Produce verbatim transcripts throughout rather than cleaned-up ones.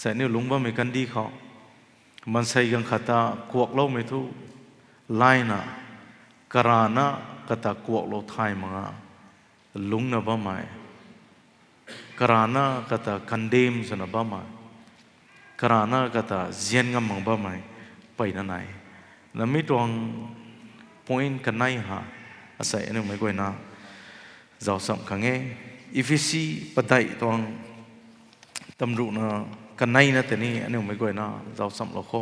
Sa aniu lungc bammei kandih khou, maansei ganv khat ta kuakloumei thu layna, karana kata kuaklou thay mak nga, lungcna bammei, karana kata condemn swna bammei, karana kata zian ngam mak bammei mpeyna nai. Namei tuang point kanei ha, asei aniu meic guayna zauc cham khang e. Ephesi padeih tuang tamruhna kaneina tei ni aniu meic guayna zauc chamlou kho.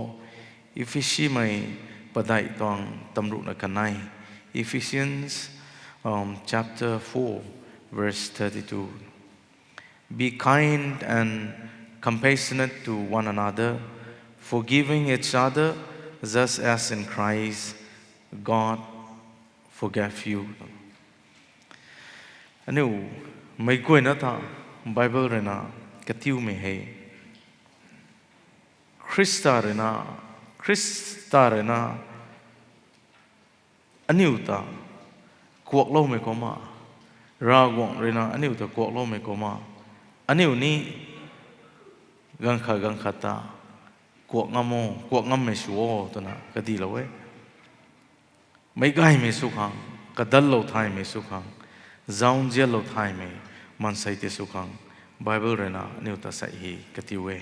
Ephesimei padeih tuang tamruhna kanei. Ephesians, um, chapter four, verse thirty-two. Be kind and compassionate to one another, forgiving each other, just as in Christ God forgave you. Aniu meic guayna ta Bible ruina katiumei hei, Khrista ruina, Khrista ruina aniu ta kuakloumei kumna, Ravguangc ruina aniu ta kuakloumei kumna, aniu ni ganv khat ganv khat ta kuak ngam o, kuak ngammei sw o twna kadilou e. Meic gaymei sw khang, kadallou thaymei sw khang, zaunzianlou thaymei maansei tei sw khang, Bible ruina aniu ta sei hei katiu e.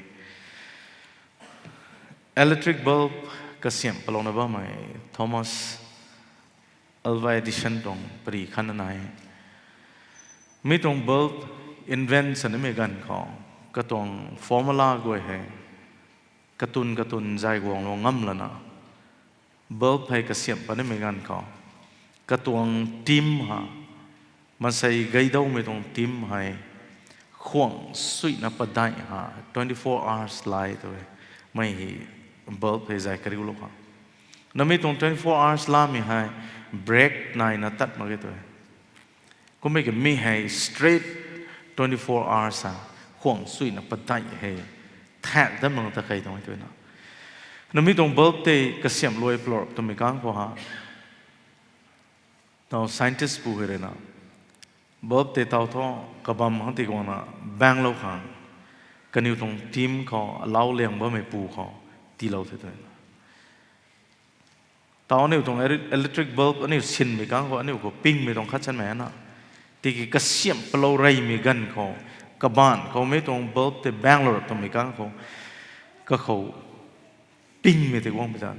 Electric bulb kasiamh palouna bammei Thomas Alva Edison tuang pari khatna nai. Mi tuang bulb invent sa nimei ganv khou, katuang formula guay hei katun katun zay guanglou ngam lana, bulb hei kasiamh pat nimei ganv khou, katuang team ha, maansei gaydoumei tuang team hei, khwang suina padeih ha, twenty-four hours lay tu e, mei hei bulb hei zay kariulou ha. Namei tuang twenty-four hours lamei hei break naina tat mak ge tu e. Kummei ka mi hei straight twenty-four hours ha, khwang suina padeih hei thak dat mak ta kei tuang e twna. Namei tuang bulb tei kasiamh luai palorap twmei kang khou ha, tau scientist pu hei ruina, bulb tei tau thu kabam hang tiguangna banglou khang, kaniw tuang team khou alau liang bammei pu khou tiilou the twna. Tau aniu tuang electric bulb aniu sinmei kang khou aniu khou pingmei tuang khat chanmei na, tiki kasiamh palou reymei ganv khou, kabaanc khou mei tuang bulb tei banglou rap twmei kang khou, kakhou pingmei tei guangmei ta,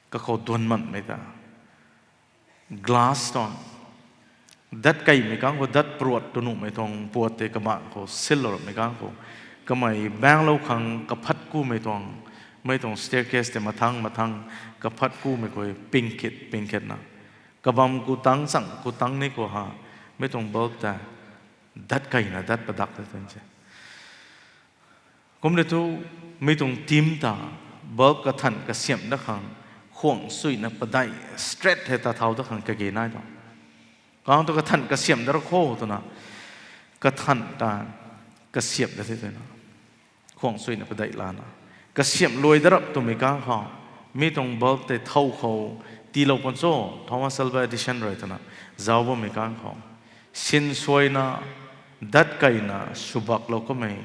kakhou duan manmei ta, glass tuang dat keymei kang khou, dat paruat tw nuhmei tuang puat tei kabaanc khou sinlou rapmei kang khou, kamei banglou khang kaphat kumei tuang, mei tuang staircase tei mathang mathang kaphat kumei khou ping kit ping kitna, kabam ku tang chang ku tang ni khou ha, mei tuang bulb ta dat keyna dat padak ta tuang se. Kum le thu, mi tuang team ta bulb kathan kasiamh dat khang, khwang suina padeih straight hei ta thau dat khang kage nai tuang. Kang tu kathan kasiamh dat ra kho twna, kathan ta kasiamh dat the twna, khwang suina padeih lana, kasiamh luai dat rap twmei kang khou, mi tuang bulb tei thau khou tiilou pan cho, Thomas Alva Edison rui twna zauc bammei kang khou, sinsuaina, dat keyna swbaklou kamei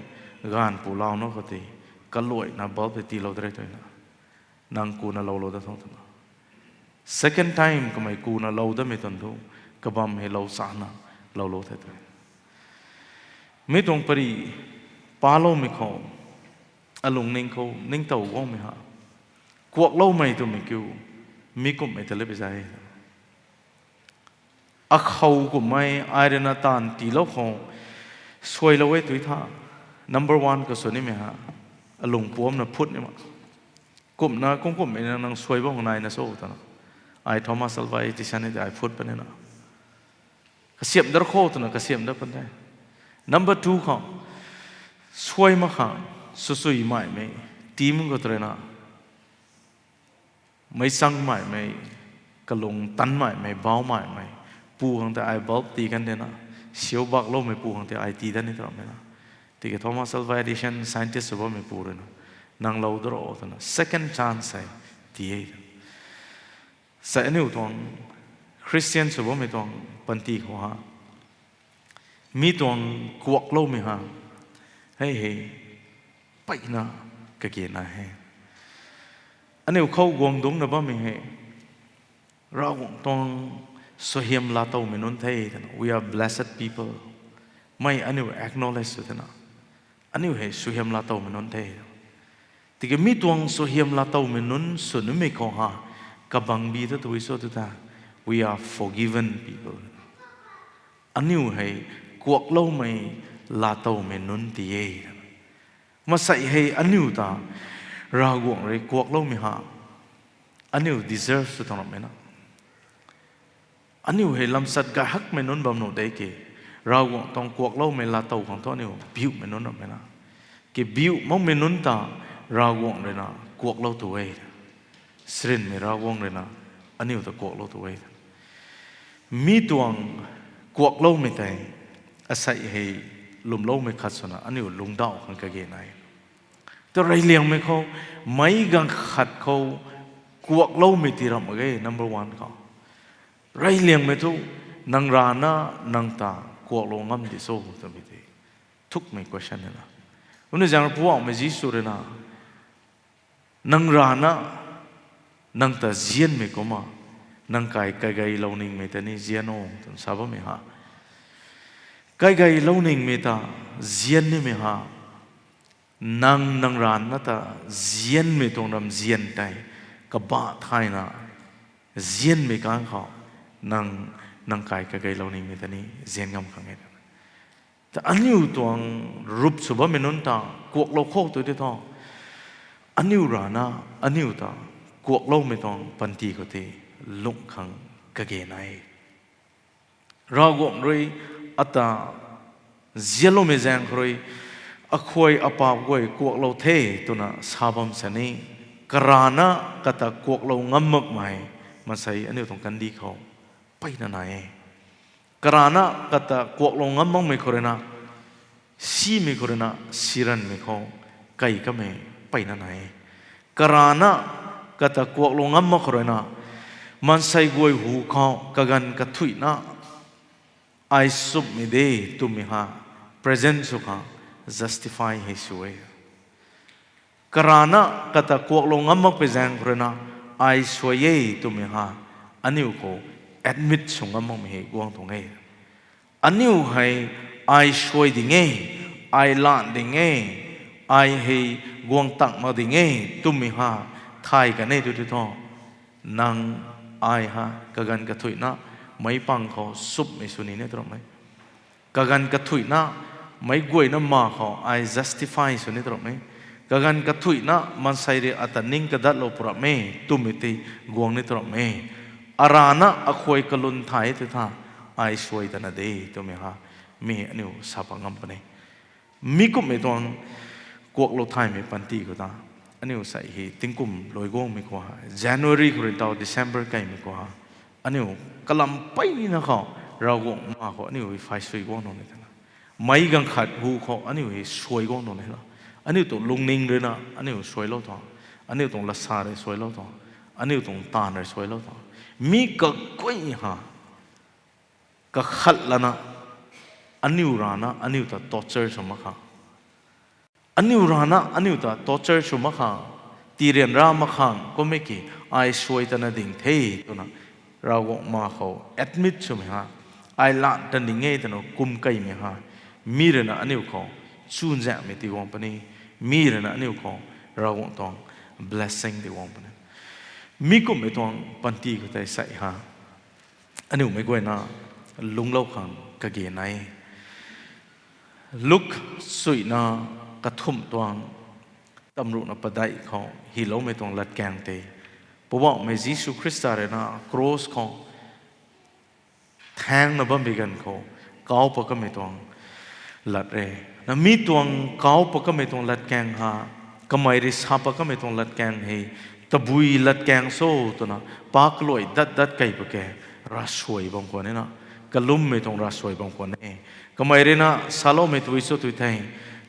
gaanv pu lau na khou tei, kaluaina bulb tei tiilou dat re twna, nang kuna loulou dat thang twna. Second time kamei kuna lou datmei tuang thu, kabam hei lou chana loulou the tw. Mi tuang pari paloumei khou, alungning khou ningtow guangmei ha, kuakloumei twmei kiu, mi kumhmei ta le pizai. Akhou kummei ai ruina taanv tiilou khou, suailou e tui tha, number one khou sw nimei ha, alung puamcna phut ni ma. Kumna kum kumhmei na nang suai bam nai na so twna, ai Thomas Alva Edison ni tei ai phut puni na, kasiamh dat ra kho twna kasiamh dat pan the. Number two khou, suai mak khang, swsui maimei, team khou tw ruina, meic changmaimei, kalung tanmaimei, baumaimei pu khang tei ai bulb tii kan de na, siu bakloumei pu khang tei ai tii dat ni tw rammei na. Tiki Thomas Alva Edison scientist sw bammei pu ruina, nang lou dat ro twna second chance hei tii e. Sa aniu tuang Christian sw bammei tuang panty khou ha, mi tuang kuakloumei ha, hei hei, mpeyna kage nai e. Aniu khou guang dungcna bammei hei Ravguangc tuang suaihiam laatowmei nunc the twna, we are blessed people. Mi aniu acknowledge sw thena, aniu hei suaihiam laatowmei nunc the. Tiki mi tuang suaihiam laatowmei nunc sw nimei khou ha, kabangbi ta tui cho tu ta, we are forgiven people. Aniu hei kuakloumei laatowmei nunc ti e. Masei hei aniu ta Ravguangc rui kuakloumei ha, aniu deserve sw tuang rammei na. Aniu hei lamsat gay hakmei nunc bam nuh de ki, Ravguangc tuang kuakloumei laatow khang thu aniu biumei nunc rammei na. Ki biu makmei nunc ta Ravguangc rui na kuaklou tu e. Sarinmei Ravguangc rui na aniu ta kuaklou tu e. Mi tuang kuakloumei tei asei hei lwmloumei khat swna aniu lungcdauh khang kage nai. Tu reyliangmei khou, meic ganv khat khou kuakloumei ti ramh mak ge, number one khou. Reyliangmei thu, nang rana nang ta kuaklou ngam di cho twmei tei thukmei question e na. Kumna zaeng rui Poubauhmei Jisu rui na, nang rana nang ta nzianmei kumna, nang kai kageylou ningmei ta ni nzian o, twna sa bammei ha. Kageylou ningmei ta nzian nimei ha, nang, nang rana ta nzianmei tuang ramzian tei kabah thayna nzianmei kang khou, nang, nang kai kageylou ningmei ta ni nzian ngam khang e. Ta aniu tuang rup sw bammei nunc ta kuaklou khou tu tei thu, aniu rana aniu ta kuakloumei tuang panty khou tei lung khang kage nai. Ravguangc rui ata nzianloumei zaeng khou rui, akhuay apap guay kuaklou the twna sa bam sini, karana kata kuaklou ngam makmei, maansei aniu tuang kandih khou mpeyna nai e. Karana kata kuaklou ngam makmei khou rui na, simei khou rui na, siranmei khou kai kamei mpeyna nai e. Karana kata kuaklou ngam mak khou rui na, maansei guay hu khou kaganv kathuicna ai sumhmei de twmei ha, present sw khang justify hei sw e. Karana kata kuaklou ngam makpui zaeng khou rui na, ai suai e twmei ha, aniu khou admit sw ngam makmei hei guang tuang e. Aniu hei ai suai ding e, ai lan ding e, ai hei guang tak mak ding e twmei ha, thay kan e tu tei thu, nang, ai ha kaganv kathuicna meic pang khou sumhmei sw ni ne tu ramh e. Kaganv kathuicna meic guayna ma khou ai justify sw ni tu ramh e. Kaganv kathuicna maansei rui ata ning kadatlou pu ramh e twmei tei guang ni tu ramh e. Arana akhuay kalun thay tei tha, ai suai tana de twmei ha, mi aniu sa pat ngam puni. Mi kumhmei tuang kuaklou thaymei panty khou ta, aniu sei hei tingkum luai guangmei khou ha, January khou rui tau December kaimei khou ha, aniu kalam mpeyna khou Ravguangc ma khou aniu hei phay sui guang nung ni tana, meic ganv khat hu khou aniu hei suai guang nung ni la, aniu tuang lungning rui na aniu suailou tuang, aniu tuang lasa rui suailou tuang, aniu tuang taanv rui suailou tuang, mi kaguay ha kakhat lana, aniu rana aniu ta torture sw mak khang, aniu rana aniu ta torture sw mak khang, tii ryanra mak khang kummei ki, ai suai tana ding the twna Ravguangc ma khou admit swmei ha, ai lan tan ding e twna kum keymei ha, mi rui na aniu khou chuzaenghmei tiguang puni, mi rui na aniu khou Ravguangc tuang blessing tiguang puni. Mi kumhmei tuang panty khou tei sei ha, aniu meic guayna lungclou khang kage nai. Luk suina kathumh tuang tamruhna padeih khou hyloumei tuang latkaeng tei, Poubauhmei Jisu Khrista rui na cross khou thaengna bammei ganv khou kau pat kamei tuang lat re. Na mi tuang kau pat kamei tuang latkaeng ha, kamei rui sa pat kamei tuang latkaeng hei tabui latkaeng cho twna, pa kaluai dat dat kei pat ke, ravsuai bam khwan e na, kalummei tuang ravsuai bam khwan e. Kamei rui na saloumei tui cho tui thei,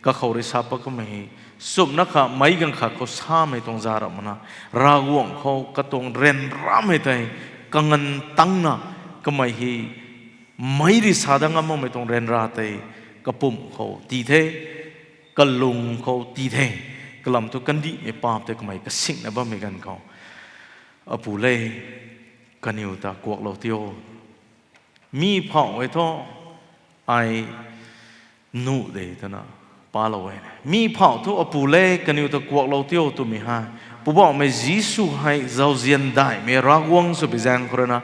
kakhou rui sa pat kamei hei, sumna kha meic ganv khat khou samei tuang za ramh mana, Ravguangc khou katuang ryanramei tei kanganv tangna, kamei hei meic rui sa dat ngam makmei tuang ryanra tei kapumc khou tii the. kalung khou tii the. Kalam thu kandihmei paap tei kamei kasingna bammei ganv khou, Apu le, kaniw ta kuaklou tio. Mi phauh e thu, ai nuh de twna palou e. Mi phauh thu, Apu le, kaniw ta kuaklou tio twmei hei, Poubauhmei Jisu hei zauzian daihmei Ravguangc sw pi zaeng khou rui na,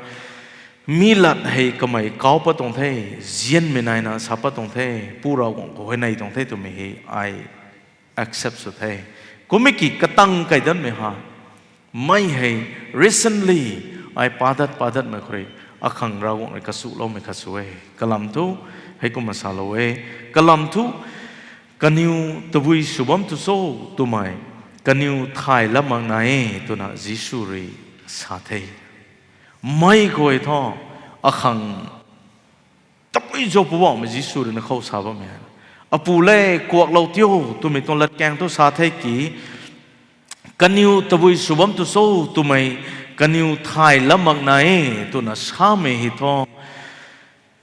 mi lat hei kamei kau pat tuang the, zianmei naina sa pat tuang the, Pu Ravguangc khou hei nei tuang the twmei hei ai accept sw the. Kummei ki katang kaidanmei ha, mei hei recently ai padat padatmei khou rui akhang Ravguangc rui kasuloumei khat sw e. Kalam thu heikumna salou e. Kalam thu, kaniw tabui sw bam tu cho twmei, kaniw thay lam mak na e twna Jisu rui sa the. Mei khou thu akhang tabui cho Poubauhmei Jisu rui na khou sa bammei hei, Apu le, kuaklou tio twmei tuang latkaeng thu sa the ki, kaniw tabui sw bam tu cho twmei, kaniw thay lam mak na e twna samei hei thu,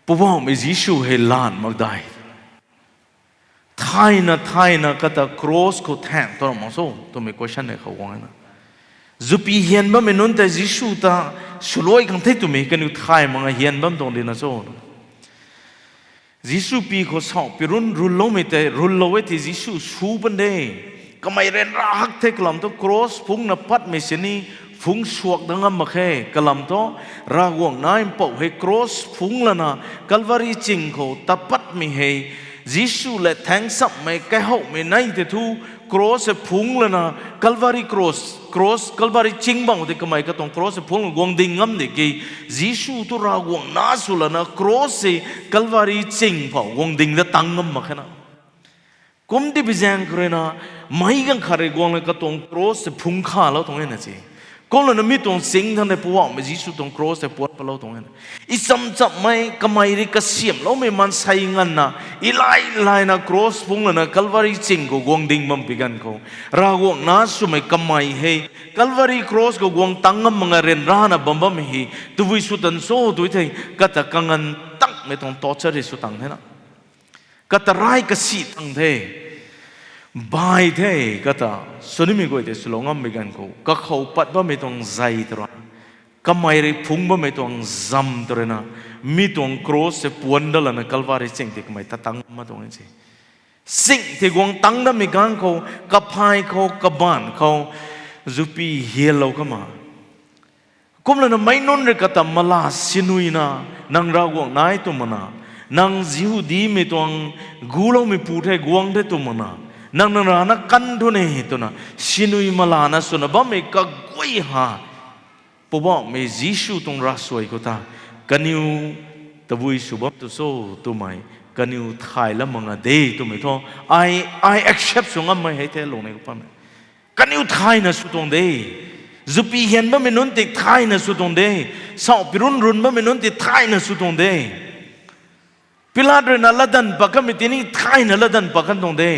Poubauhmei Jisu hei lan mak dai. Thayna thayna kata cross khou thaeng tu ram mak cho twmei question hei khou guang na. Zupi hian bammei nunc tei Jisu ta swluai khang the twmei kaniw thay mak nga hian bam tuang di na cho. Jisu pi khou sauh pi run runloumei tei runlou e thei Jisu sw pan de. Kamei ryanra hak the kalam thu cross phungna patmei sini phung suak dat ngam mak khe. Kalam thu Ravguangc Nac Mpouh hei cross phung lana Calvary ching khou tat patmei hei Jisu le thaengsammei kaihoumei nei tei thu cross hei phung lana Calvary cross, cross Calvary ching bang tei kamei katuang cross hei phung lana guang ding ngam de ki, Jisu thu Ravguangc Nac sw lana cross hei Calvary ching phou guang ding dat tang ngam mak khe na. Kum ti pi zaeng khou rui na, meic ganv khat rui guang le katuang cross tei phungc khalou tuang e na se. Kum lana mi tuang sing thangc tei Poubauhmei Jisu tuang cross tei puan palou tuang e na. I chamchammei kamei rui kasiamhloumei maansei nganvna, i lai laina cross phungc lana Calvary ching khou guang ding bam pi ganv khou, Ravguangc Nac swmei kamei hei Calvary cross khou guang tang ngam mak nga ryanrana bam bammei hei tabui sw tan cho tu thei, kata kanganv tangmei tuang torture rui sw tang the na. Kata rai kasi tang the. Bai the, kata swnimei guay tei swlou ngammei ganv khou kakhou pat bammei tuang zei tw ra, kamei rui phungc bammei tuang zam tw rui na, mi tuang cross tei puan dat lana Calvary ching tei kamei tat tang ngam mak tuang e se. Sing tei guang tang datmei ganv khou, kaphay khou, kabaanc khou, zupi hianlou kama. Kum lana meic nunc rui kata mala sinuina, nang Ravguangc Nac tw makna, nang Jihudimei tuang guloumeipu the guang the tw makna, nang nang rana kan thu ne twna sinui malana swna bammei kaguay ha, Poubauhmei Jisu tuang ravsuai khou ta, kaniw tabui sw bam tu cho twmei, kaniw thay lam mak nga de twmei thu, ai, ai accept sw ngammei hei the lung nei khou pammei. Kaniw thayna sw tuang de. Zupi hian bammei nunc tei thayna sw tuang de. Sauh pi run run bammei nunc tei thayna sw tuang de. Pilat rui na latdanv pat kanmei tini thayna latdanv pat kan tuang de.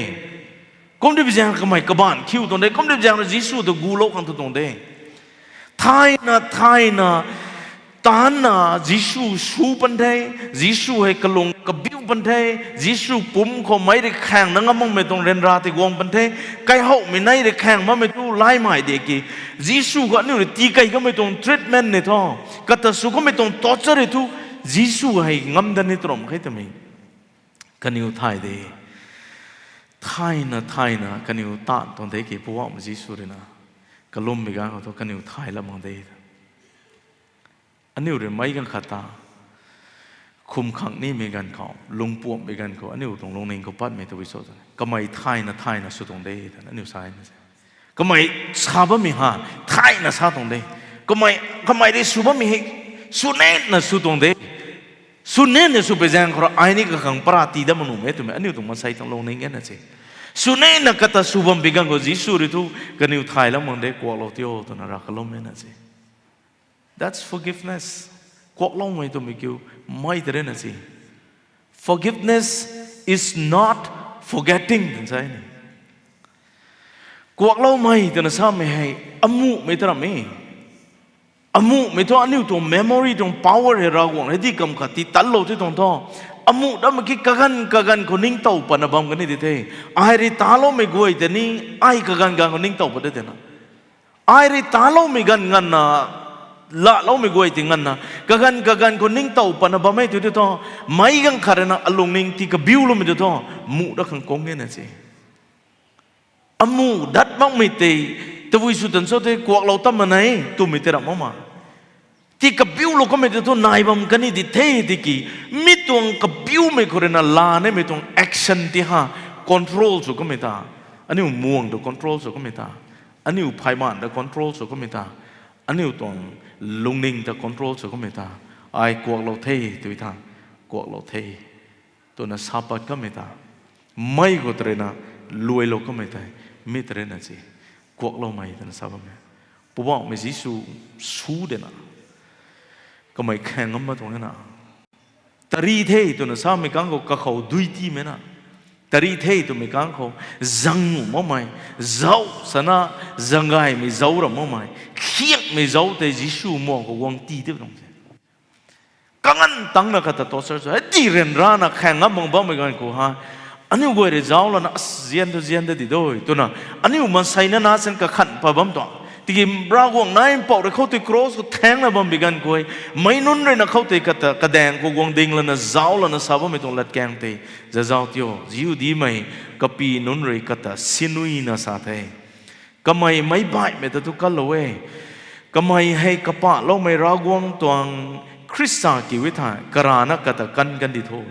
Kum di pi zaeng kamei kabaanc khiu tuang de. Kum di pi zaeng rui Jisu ta gulou khang tu tuang de. Thayna, thayna, taanna Jisu sw pan the, Jisu hei kalung kabiu pan the, Jisu pumc khou meic rui khaeng na ngam makmei tuang ryanra tei guang pan the, kaihoumei nei rui khaeng makmei tu laimei de ki, Jisu khou aniu rui tii kei kamei tuang treatment ni thu, kata sw kamei tuang torture rui thu, Jisu hei ngam dat ni tw ram khe twmei. Kaniw thay de. Thayna, thayna, kaniw taanv tuang de ki Poubauhmei Jisu rui na. Kalummei ganv khou thu kaniw thay lam mak de. Aniu rui meic ganv khat ta khum khang nimei ganv khou, lungpuamhmei ganv khou, aniu tuang lungning khou patmei tabui cho twna, kamei thayna, thayna sw tuang de twna aniu sa na se. Kamei sa bammei ha, thayna sa tuang de. Kamei, kamei rui sw bammei hei, swnina sw tuang de. Swnina sw pei zaeng khou rui ai ni kakhang para tii dat mak nuhmei twmei aniu tuang maansei tuang lungning e na se. Swnina kata sw bam pi ganv khou Jisu rui thu, kaniw thay lam mak de, kuaklou tio twna ra kalum e na se. That's forgiveness. Kuakloumei twmei kiu, mei tei rui na se. Forgiveness is not forgetting twna sa ni. Kuakloumei twna samei hei, amuhmei ta ram e. Amuhmei thu aniu tuang memory tuang power hei Ravguangc hei di kam khat ti tanlou ti tuang thu, Amuh datmei ki kaganv kaganv khou ningtow patna bam kani di the. Ai rui taloumei guay tei ni, ai kaganv ganv khou ningtow pat de tena. Ai rui taloumei ganv nganvna, laloumei guay tei nganvna, kaganv kaganv khou ningtow patna bam e tu tu thu, meic ganv khat rui na alungning tii kabiuloumei tu thu, muh dat khang kung e na se. Amuh dat makmei tei, tabui sw tan cho tei kuaklou tam mak na e twmei tei ram mak ma. Tii kabiulou kamei tei thu nai bam kani di the tiki, mi tuang kabiumei khou rui na lanimei tuang action ti ha, control sw kamei ta, aniu muang ta control sw kamei ta, aniu phayman ta control sw kamei ta, aniu tuang lungning ta control sw kamei ta, ai kuaklou the tui tha, kuaklou the twna sa pat kamei ta, mei khou tei rui na luailou kamei tei, mi tei rui na se, kuakloumei twna sa bam e. Poubauhmei Jisu su de na, kamei khaeng ngam ma tuang e na. Tari the twna samei kang khou kakhou dui tiimei na. Tari the twmei kang khou zang nuh makmei, zauc sana, zang gaymei zauc ram makmei, khiakmei zauc tei Jisu muang khou guang ti tei tuang se. Kanganv tangcna kata torture sw, hei ti ryanrana khaeng ngam mak bammei ganv khou ha, aniu guay rui zauc lana, as, zian thu zian da di doi twna, aniu maansei na na san kakhan pat bam tuang. Tiki Ravguangc nai mpouh rui khou tei cross khou thaengna bam bi ganv khou e, meic nunc rui na khou tei kata kadaeng khou guang ding lana zauc lana sa bammei tuang latkaeng tei, zazauc tio, Jihudimei kapy nunc rui kata sinuina sa the. Kamei meic baihmei ta thu kanlou e. Kamei hei kapahloumei Ravguangc tuang Khrista kiu e thei, karana kata kan kan di tho.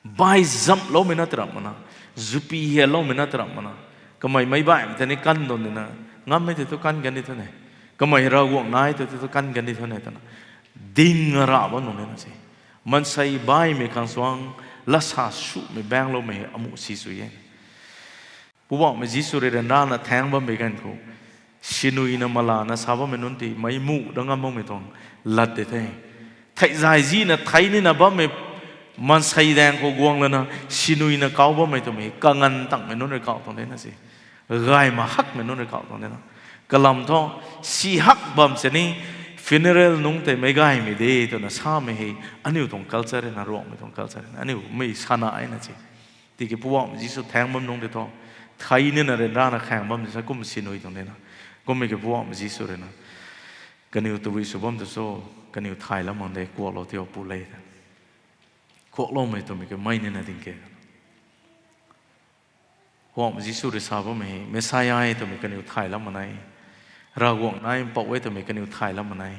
Baih zamhloumei na taramh mana, zupi hianloumei na taramh mana. Kamei meic baihmei ta ni kan dun di na, ngammei tei thu kan kan di thu ne. Kamei Ravguangc nai tei thu kan kan di thu ne twna, ding ra bam nung ni na se. Maansei baihmei khang suang, latsa sumei baengloumei amuh si sw e. Poubauhmei Jisu rui ryanrana thaeng bammei ganv khou, sinuina malana sa bammei nunc tei meic muh dat ngam makmei tuang lat tei the. Theihzay zina thei nina bammei maansei daeng khou guang lana sinuina kau bammei twmei kanganv tangmei nunc rui kau tuang de na se. Gay mak hakmei nunc rui kau tuang de na. Kalam thu, si hak bam sini funeral nungc tei meic gaymei de twna samei hei aniu tuang culture na, Ruangmei tuang culture na, aniu mei sana e na se. Tiki Poubauhmei Jisu thaeng bam nungc tei thu, thei nina ryanrana khaeng bam di sa kum sinui tuang de na. Kummei ki Poubauhmei Jisu rui na, kaniw tabui sw bam tu cho, kaniw thay lam mak de, kuaklou tio pu le ta. Kuakloumei twmei ki mei nina ding ke. Poubauhmei Jisu rui sa bammei, Messiah e twmei kaniw thay lam mak e. Ravguangc nai mpouh e twmei kaniw thay lam mak e.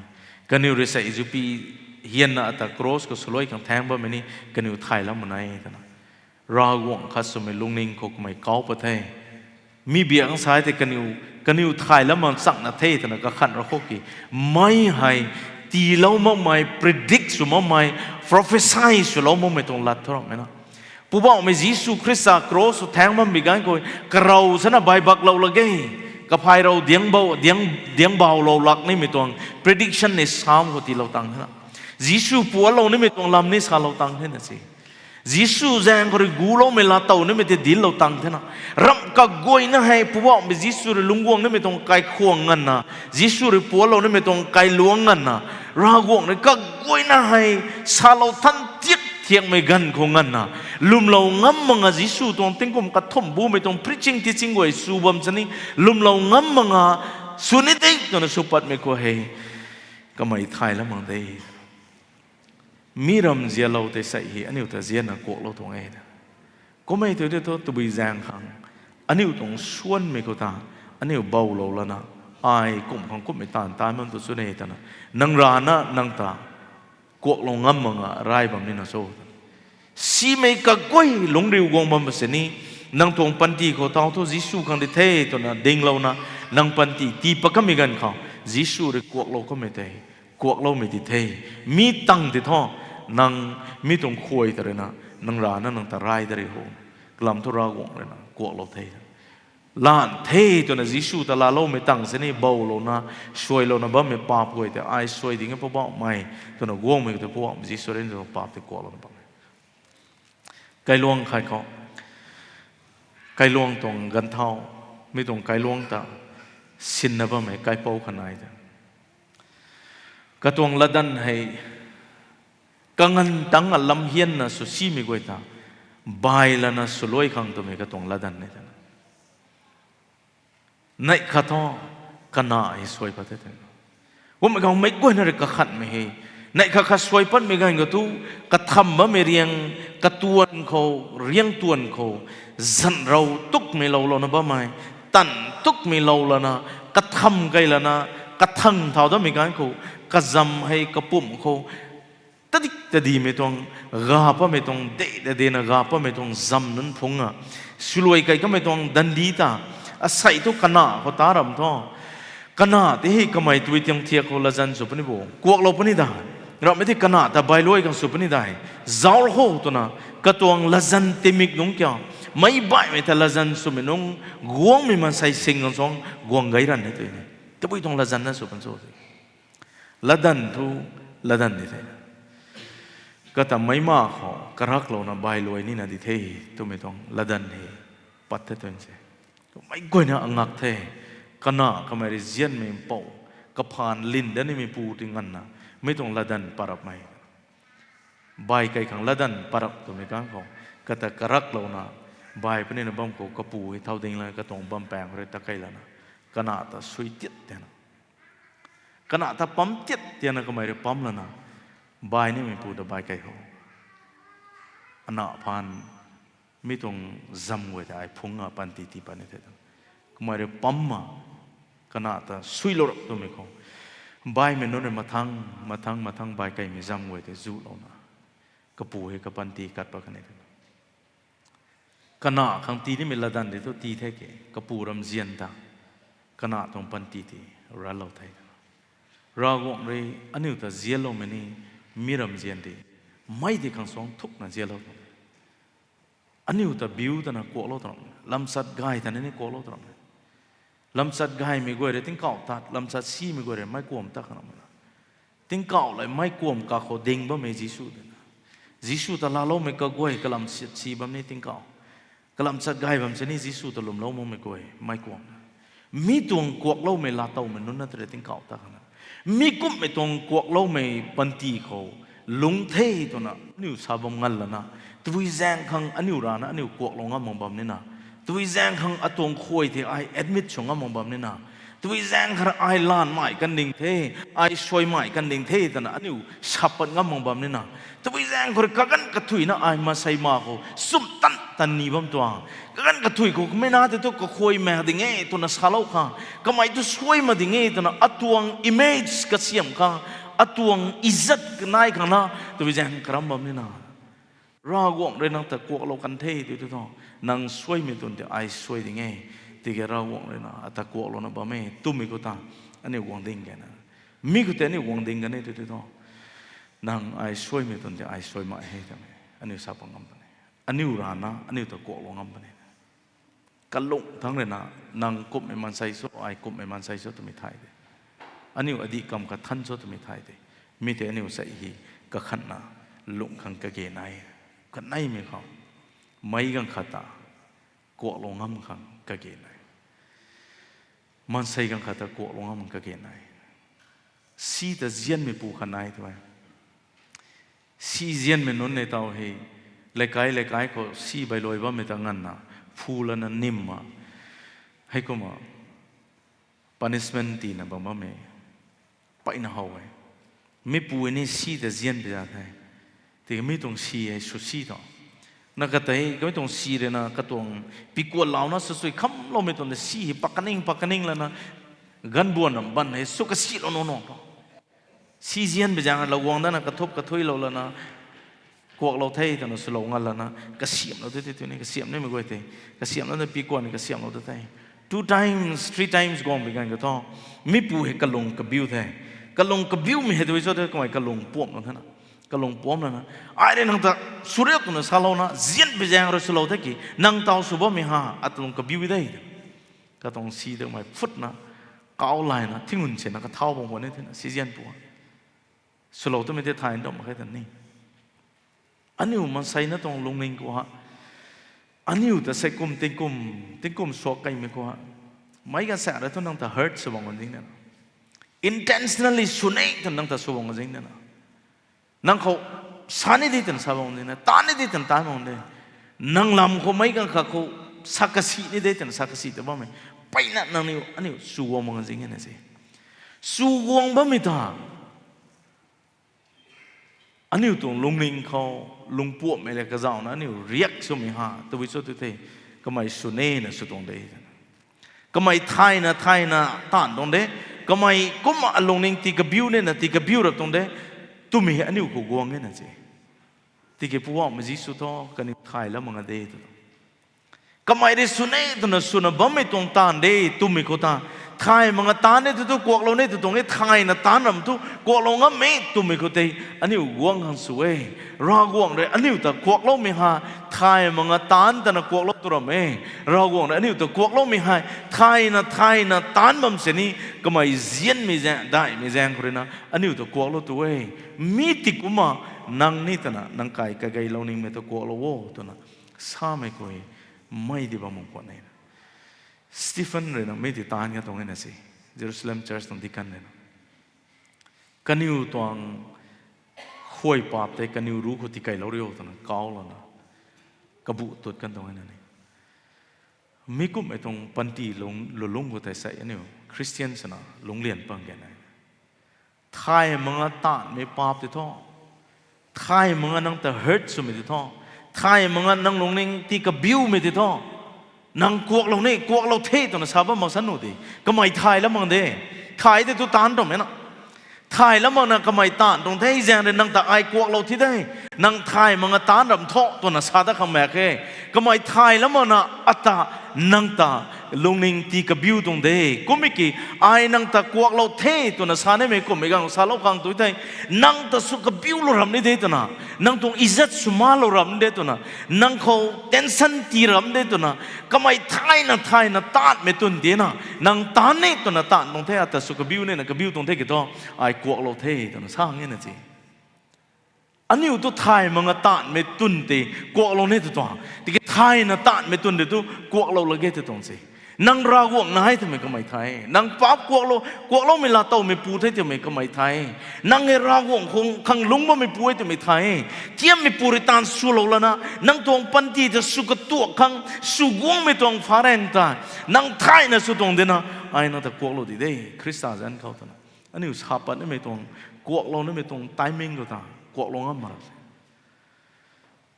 Kaniw rui sa zupi hianna ata cross khou swluai khang thaeng bammei ni kaniw thay lam mak e twna, Ravguangc khat swmei lungning khou kamei kau pat the. Mi biak ang sa tei kaniw, kaniw thay lam mak chakna the twna kakhan ra khou ki, mei hei tiilou makmei, predict sw makmei, prophecy swlou makmei tuang lat thu rammei na. Poubauhmei Jisu Khrista cross khou thaeng bam bi ganv khou, karou sana baibaklou lak ge, kaphay rou diang bau, diang, diang baulou lak nimei tuang prediction ni sam khou tiilou tang the na. Jisu pualou nimei tuang lam ni salou tang the na se. Jisu zaeng khou rui guloumei laatow nimei tei dinclou tang the na. Ramh kaguayna hei Poubauhmei Jisu rui lungc guang nimei tuang kaikhwang nganvna, Jisu rui pualou nimei tuang kailuangc nganvna, Ravguangc rui kaguayna hei salou than tiak thiakmei ganv khou nganvna, lwmlou ngam mak nga Jisu tuang tingkum kathumh bumei tuang preaching teaching guay sw bam sini, lwmlou ngam mak nga sw ni de twna sw patmei khou hei, kamei thay lam mak de. Mi ram zialou tei sei hei aniu ta zianna kuaklou tuang e. Kummei tu tei thu tabui zaeng khang, aniu tuang suanmei khou ta, aniu boulou lana, ai kum khang kumhmei taanv taanc bam tu chu ne twna, nang rana nang ta kuaklou ngam mak nga ray bam nina cho. Simei kaguay lungcriu guang bam sini, nang tuang panty khou tau thu Jisu khang di the twna dinglouna, nang panty tii pat kamei ganv khou, Jisu rui kuaklou kamei tei, kuakloumei di the. Mi tang tei thu, nang mi tuang khuay ta rui na, nang rana nang ta ray da ri ho. Kalam thu Ravguangc rui na kuaklou the. Lan the twna Jisu ta laaloumei tang sini boulouna, suailouna bammei paap guay tei ai suai ding e Poubauhmei twna guangmei khou tei Poubauhmei Jisu rui na paap tei kuaklouna bam e. Kailuang khat khou, kailuang tuang ganvthau, mi tuang kailuang ta sinna bammei kaipouc khat nai te. Katuang latdanv hei Kanganv tangc a lam hianna sw simei guay ta, bai lana swluai khang twmei katuang latdanv e twna. Neih khat thu, kana hei suai pat the twna. Kummei khou meic guayna rui kakhanhmei hei, neih khat khat suai patmei ganv khou thu, katham bammei riang, katuan khou, riang tuan khou, zanrou tukmei lou lana bammei, tan tukmei lou lana, katham kei lana, kathang thau datmei ganv khou, kazam hei kapumc khou, tadik tadimei tuang, ga patmei tuang, de ta dena ga patmei tuang zam nunc phungc a, swluai kei kamei tuang dandi ta, asei thu kana khou ta ram thu. Kana tei hei kamei tui tiang thiak khou latzan sw puni bo, kuaklou puni da. Ramhmei tei kana ta bailuai khang sw puni da. Zauc khou twna, katuang latzan timik nungc kiu, meic baihmei ta latzan swmei nungc, guangmei maansei sing khang suang guang gay ranv e twna. Tabui tuang latzan na sw pan cho. Latdanv thu, latdanv di the. Kata meic ma khou karaklouna bailuai nina di the, twmei tuang latdanv hei pat the twna se. Meic guayna angak the, kana kamei rui zianmei mpouh, kaphaan lin dat nimei pu ti nganvna, mi tuang latdanv parapmei. Bai kei khang latdanv parap twmei ganv khou, kata karaklouna, bai punina bam khou kapu hei thau ding lana katuang bam paeng rui ta kei lana, kana ta sui tiat tena. Kana ta pam tiat tiana kamei rui pam lana, bai nimei pu ta bai kei khou, ana phaan, mi tuang zam guay ta ai phungc a panty tii pat ni the ta. Kamei rui pam ma, kana ta suilou rap twmei khou, baimei nunc rui mathang, mathang, mathang bai keimei zam guay tei zulouna, kapu hei kapanty kat pat kan e twna. Kana khang tii nimei latdanv di thu tii the ke, kapu ramzian ta, kana tuang panty ti, ranlou the twna. Ravguangc rui aniu ta zianloumei ni, mi ramzian di, mei di khang suang thukna zianlou twna. Aniu ta biu tana kuaklou tw ram, lamchat gay tana ni kuaklou tw ram. Lamchat gaymei guay rui tingkauh tat, lamchat simei guay rui meic kuam tat khang ram na. Tingkauh lev meic kuam kakhou ding bammei Jisu twna. Jisu ta laaloumei kaguay kalamchat si bam ni tingkauh, kalamchat gay bam sini Jisu ta lwmlou makmei guay meic kuam na. Mi tuang kuakloumei laatowmei nunc na tei rui tingkauh tat khang na. Mi kumhmei tuang kuakloumei panty khou lungc the twna aniu sa bam ngan lana, tabui zaeng khang aniu rana aniu kuaklou ngam mak bam nina, tabui zaeng khang atuang khuay tei ai admit sw ngam mak bam nina, tabui zaeng khang ai laanmei kan ding the, ai suaimei kan ding the twna aniu sa pat ngam mak bam nina, tabui zaeng khou rui kaganv kathuina ai maansei ma khou sumtan tan ni bam tuang, kaganv kathui khou kamei na tei thu kakhuay mak ding e twna salou khang, kamei thu suai mak ding e twna atuang image kasiam khang, atuang izat kanei khang na, tabui zaeng karam bam nina. Ravguangc rui nang ta kuaklou kan the tw tw thu, nang suaimei twn tei ai suai ding e, tiki Ravguangc rui na ata kuaklouna bam e twmei khou ta, aniu guang ding kena. Mi khou tei aniu guang ding kan e tw tw thu, nang ai suaimei twn tei ai suai mak he twmei aniu sa pat ngam puni. Aniu rana aniu ta kuaklou ngam puni. Kalung thangc rui na, nang kumhmei maansei cho, ai kumhmei maansei cho twmei thay de. Aniu adih kam kathan cho twmei thay de. Mi tei aniu sa hi kakhanna lung khang kage nai. Kaneimei khou, meic ganv khat ta kuaklou ngam khang kage nai. Maansei ganv khat ta kuaklou ngam khang kage nai. Si ta zianmei pu khat nai tw e. Si zianmei nunc nei taw hei, leikai leikai khou si bailuai bammei ta nganvna, phu lana nim a, heikumna punishment tiina bam bammei mpeyna how e. Mi pu ni si ta zian pi za the. Tiki mi tuang si hei sw si tho. Na katei kamei tuang si rui na katuang pikuan launa sw sui khamloumei tuang tei si hei pakaning pakaning lana, ganvbuan ram ban hei sw kasilou nuh nuh tho. Si zian pi zaeng lou guang dana kathup kathuilou lana, kuaklou the twna swlou ngan lana, kasiamhlou tei tei tw ni, kasiam nimei guay tei, kasiamhlou tei pikuan ni kasiamhlou tei tei. Two times, three times guang pi ganv ka thu, mi pu hei kalung kabiu the. Kalung kabiumei hei tw cho tei kamei kalung puamhlou thena. Kalung puamhlana, ai rui nang ta sw riu twna salouna, zian pi zaeng rui swlou the ki, nang taw sw bammei ha, atlung kabiu de. Katuang si tei kamei phutna, kau layna, thingun sina kathau bam khwan e thena, si zian pu. Swlou twmei tei thay ndam mak khe ta ni. Aniu maansei na tuang lungning khou ha, aniu ta sei kum tingkum, tingkum suak kaimei khou ha, meic ganv sa rui thu nang ta hurt sw bam kan zing nana. Intentionally sw ni twna nang ta sw bam kan zing nana. Nang khou Sa ni de twna sa bam de na, taan ni de twna taan bam de. Nang lam khou meic ganv khat khou sa kasi ni de twna sa kasi ta bammei. Mpeyna nangniw aniu chuguang bam zing e na se. Chuguang bammei ta aniu tuang lungning khou, lungpuammei le kazauhna aniu react swmei ha, tabui cho tu the, kamei sw nena sw tuang de. Kamei thayna thayna taanv tuang de, kamei kumna alungning tii kabiu nena tii kabiu rap tuang de, twmei hei aniu khou guang e na se. Tiki Poubauhmei Jisu thu, kaniw thay lam mak nga de tw. Kamei rui sw ne twna swna bammei tuang taanv de, twmei khou ta. Thay mak nga taanv e tw thu kuaklou ne tw tuang e, thayna taanv ram thu kuaklou ngam e twmei khou tei, aniu guang khang sw e. Ravguangc rui aniu ta kuakloumei ha, thay mak nga taanv twna kuaklou tu ram e. Ravguangc rui aniu ta kuakloumei hei, thayna thayna taanv bam sini, kamei zianmei zaeng, daihmei zaeng khou rui na, aniu ta kuaklou tu e. Mi ti kumna, nang ni twna, nang kai kageilou ningmei ta kuaklou o twna samei khou, mei di bam mak khwan e. Stephen rui na mi ti taanv ka tuang e na se, Jerusalem church tuang deacon rui na. Kaniw tuang khuay paap tei kaniw ruc khou tikeylou rio twna kaulouna, kabuh tut kan tuang e na ni. Mi kumhmei tuang panty lung, lulung khou tei sei aniu Christian swna lungclian pang ge na. Thay mak nga taanvmei paap tei thu, thay mak nga nang ta hurt swmei tei thu, thay mak nga nang lungning tii kabiumei tei thu, nang kuaklou ni, kuaklou the twna sa bam mak san nu de. Kamei thay lam mak de. Thay tei thu taanv tuang e na. Thay lam makna kamei taanv tuang the zaeng rui nang ta ai kuaklou thi de. Nang thay mak nga taanv ram thu twna sa dat khang mak khe. Kamei thay lam makna ata nang ta lungning tii kabiu tuang de. Kummei ki ai nang ta kuaklou the twna sa nimei kummei ganv salou khang tu thei. Nang ta sw kabiulou ram ni de twna. Nang tuang izat sw malou ram de twna. Nang khou tension tii ram de twna. Kamei thayna thayna taanvmei twn tina. Nang taanv ni twna taanv tuang the ata sw kabiu nina kabiu tuang the ki thu. Ai kuaklou the twna sa nge na se. Aniu tu thay mak nga taanvmei twn tei kuaklou ni tw tuang. Tiki thayna taanvmei twn tei tu kuaklou la ge tw tuang se. Nang Ravguangc nai twmei kamei thay. Nang paap kuaklou, kuakloumei laatowmei pu the twmei kamei thay. Nang e Ravguangc khang, khang lungc bammei pu e twmei thay. Thiammei pu rui taanv swlou lana, nang tuang panty ta sw katuak khang, sw guangmei tuang phareng ta. Nang thayna sw tuang dina, ai nang ta kuaklou di de, Khrista zanc khou twna. Aniu sa pat nimei tuang, kuaklou nimei tuang timing khou ta, kuaklou ngam mak ra se.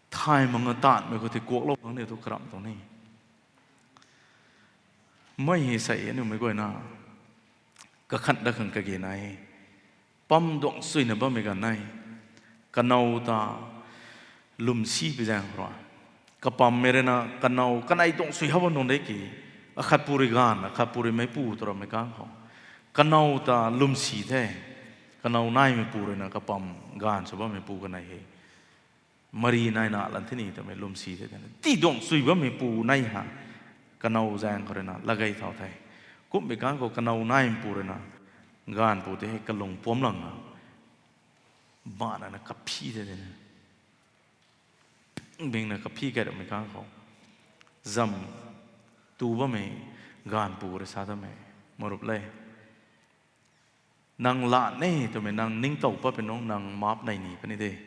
Thay mak nga taanvmei khou tei kuaklou khang ni tu karamh tuang ni. Mei hei sei aniu mei guayna. Kakhan dat khang kage nai. Pam duang suina bammei ganv nai. Kanow ta lwmsi pi zaeng khou rui. Kapammei rui na kanow kanei duang sui hap bam tuang de ki. Akhat pu rui gaanv, akhat pu rui meipu tw rammei kang khou. Kanow ta lwmsi the. Kanow naimei pu rui na kapam gaanv sw bammei pu kanei hei. Mari naina lan the ni twmei lwmsi the twna. Tii duang sui bammei pu nei ha. Kanow zaeng khou rui na lagei thau the. Kumhmei kang khou kanow naimei pu rui na. Gaanv pu tei hei kalung puam lang na. Bana na kaphi the twna. Bingna kaphi kai rammei kang khou. Zam tu bammei gaanv pu rui sa tamei. Marup le. Nang lat ne twmei nang ningtow pat pui nung nang maap nei ni puni de.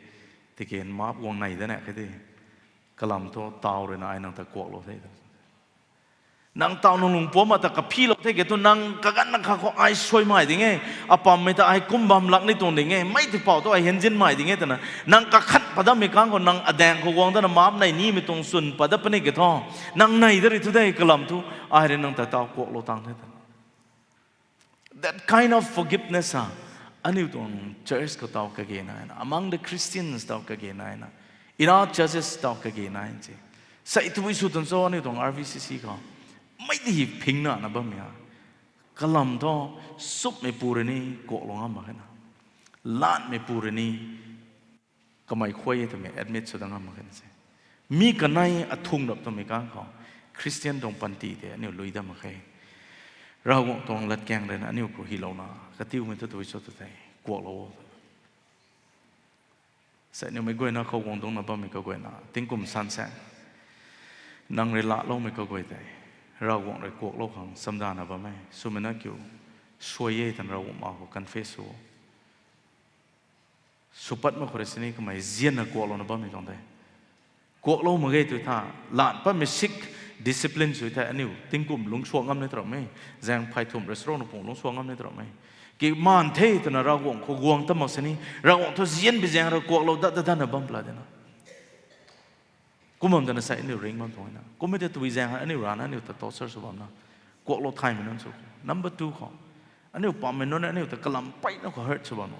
Tiki maap guang nei dana khe de. Kalam thu taw rui na ai nang ta kuaklou the. Nang taw nang lung puam ta kaphilou the ki thu nang kaganv na kha khou ai suaimei ding e. Apammei ta ai kum bam lak ni tuang ding e. Mei tipou thu ai henzinmei ding e twna. Nang kakhan pat dammei kang khou nang adaeng khou guang dana maap nei nimei tuang swn pat dat puni ki thu. Nang nei da ri thu de kalam thu. Ai rui nang ta taw kuaklou tang the twna. That kind of forgiveness ha, aniu tuang church khou taw kage naina, among the Christians taw kage naina, in our churches taw kage nai se. Sei tabui sw tuang cho aniu tuang R V C C khou. Mei di phingna na bammei ha. Kalam thu, supmei pu rui ni kuaklou ngam mak khe na. Latmei pu rui ni kamei khuay e twmei admit sw dat ngam mak khe na se. Mi kanei athung rap twmei kang khou, Christian tuang panty tei aniu lui dat mak khe. Ravguangc tuang latkaeng rui na aniu khou hylouna, katiumei thu tabui cho tu tei, kuaklou o. Sei niwmei guayna khou guang dungcna bammei kaguayna, tingkum sansaeng. Nang rui laaloumei kaguay tei, Ravguangc rui kuaklou khang chamdana bam e, swmei na kiu, suai e twna Ravguangc ma khou confess sw o. Swpat mak khou rui sini kamei zianna kuaklouna bammei tuang de. Kuaklou mak ge tw tha, lan patmei sik discipline sw thei aniu tingkum lungcsuang ngam ni tw ramh e, zaeng phey thumh restaurant pung lungcsuang ngam ni tw ramh e. Ki maan the twna Ravguangc khou guang ta mak sini, Ravguangc thu zian bi zaeng rui kuaklou dat dat datna bam pla dena. Kum bam tana sei aniu ring bam tuang na. Kum e tei tabui zaeng hei aniu rana aniu ta torture sw bamna. Kuaklou thaymei nunc sw khou. Number two khou. Aniu pammei nunc aniu ta kalam peyna khou hurt sw bam na.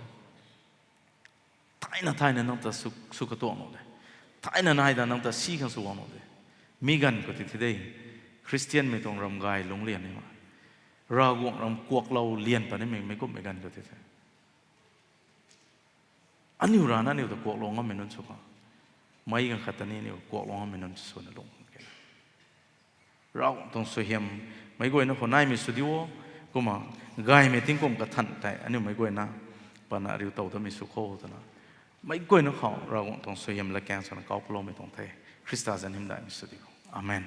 Thayna thayna nang ta sw, sw katuang nuh de. Thayna nai da nang ta si khang sw guang nuh de. Mi ganv khou ti thi de. Khristianmei tuang ram gay lungc lian ni ma. Ravguangc ram kuaklou lian pa nimei, meic kumhmei ganv khou ti the. Aniu rana aniu ta kuaklou ngammei nunc sw khang. Meic ganv khat ta ni aniu kuaklou ngammei nunc swna lung khang kena. Ravguangc tuang suaihiam meic guayna khou naimei sw di o, kumna gaymei tingkum kathan tei aniu meic guayna pana ariu tow damei sw khou twna. Meic guayna khou Ravguangc tuang suaihiam latkaeng swna kau paloumei tuang the. Khrista zanc hymdaihmei sw di o. Amen.